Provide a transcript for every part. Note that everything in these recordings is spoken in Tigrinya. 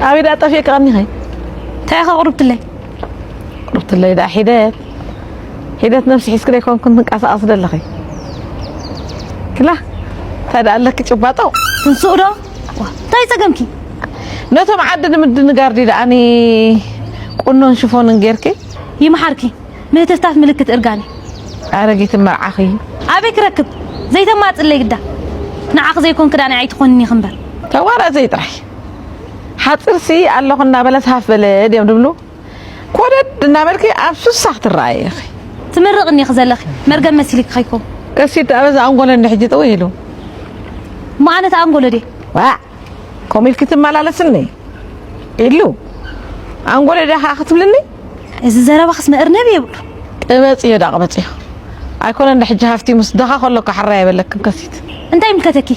ኣበይ ደኣ ጠፊእኪ ቀኒኺ? እንታይ ኢኻ ቁርብትለይ? ቁርብትለይ ደኣ ሒደት። ሒደት ነብሲ ሒዝኪ ደይኮንኩን ትንቀሳቐስ ደለኺ? ክላ፣ እንታይ ደኣ ኣለኪ ጭባጦ? ትንስኡ ዶ? ዋ፣ እንታይ ጸገምኪ? ነቶም ዓዲ ንምድንጋር ድዩ ደኣኒ ቁኖን ሽፎንን ጌርኪ? ይምሓርኪ፣ ምህትፍታፍ ምልክት እርጋን እዩ። ኣረጊት መርዓኺ። ኣበይ ክረክብ? ዘይተማጽለይ ግዳ። ንዓኺ ዘይኮንኪ ደኣ ንዓይ ትኾንኒ ኢኺ እምበር። ተዋራዘይ ጥራይ። ሓጽርሲ ኣለኹ እናበለት ሃፍ በለ ድዮም ድብሉ? ኮደድ እናበልኪ ኣብ ሱሳ ክትረኣዪ ኢኺ። ትምርቕኒ ኢኺ ዘለኺ። መርገም መሲልኪ ከይኮን። ከሲት ኣበዛ ኣንጎለኒ ሕጂ ጥውይ ኢሉ። እሞ ኣነ ተኣንጎሎ ድየ? ዋዕ! ከምኡ ኢልኪ ትመላለስኒ? ኢሉ። ኣንጎለ ዲኻ ክትብልኒ? እዚ ዘረባኽስ መእርነብ የብሉ። ቅበጽዮ ዳ ቅበጽዮ። ኣይኮነ እንደ ሕጂ ሃፍቲ ምስ ደኻ ከሎ ካሕራ የበለክን ከሲት። እንታይ ምልከተኪ?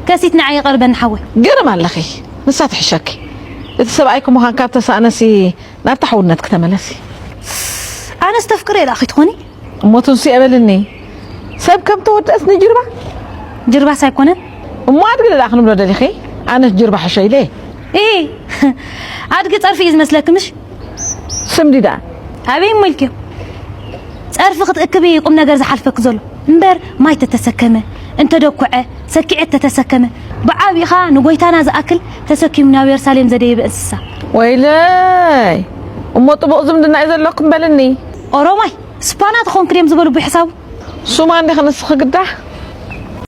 ከሲት ንዓይ ይቐርበኒ ሓወይ። ግርም ኣለኺ። ንሳ ትሕሸኪ። እቲ ሰብኣይኪ ምዃን ካብ ተሳእነሲ ናብታ ሕውነትኪ ተመለሲ። ኣነስ ተፍቅሪ እየ ደኣ ከይትኾኒ? እሞ ትንሱ የበልኒ። ሰብ ከም ተወደእስ ንጅርባ? ጅርባስ ኣይኮነን። እሞ ኣድጊ ደኣ ክንብሎ ደሊኺ? ኣነስ ጅርባ ሕሸ ኢለ። እይ፣ ኣድጊ ጸርፊ እዩ ዝመስለኪ ምሽ? ስም ድዩ ደኣ? ኣበይ እሞ ኢልክዮ? ጸርፊ ክትእክቢ ቁም ነገር ዝሓልፈኪ ዘሎ እምበር፣ ማይ ተተሰከመ፣ እንተደኩዐ፣ ሰኪዐት ተተሰከመ፣ ብዓቢኻ ንጎይታና ዝኣክል ተሰኪሙ ናብ የሩሳሌም ዘደየበ እንስሳ። ወይለይ! እሞ ጥቡቕ ዝምድና እዩ ዘለኩም በልኒ። ኦሮማይ፣ ስፓና ተኾንኪ ድዮም ዝበሉ ብሕሳቡ? ሱማ እንዲኺ ንስኺ ግዳ?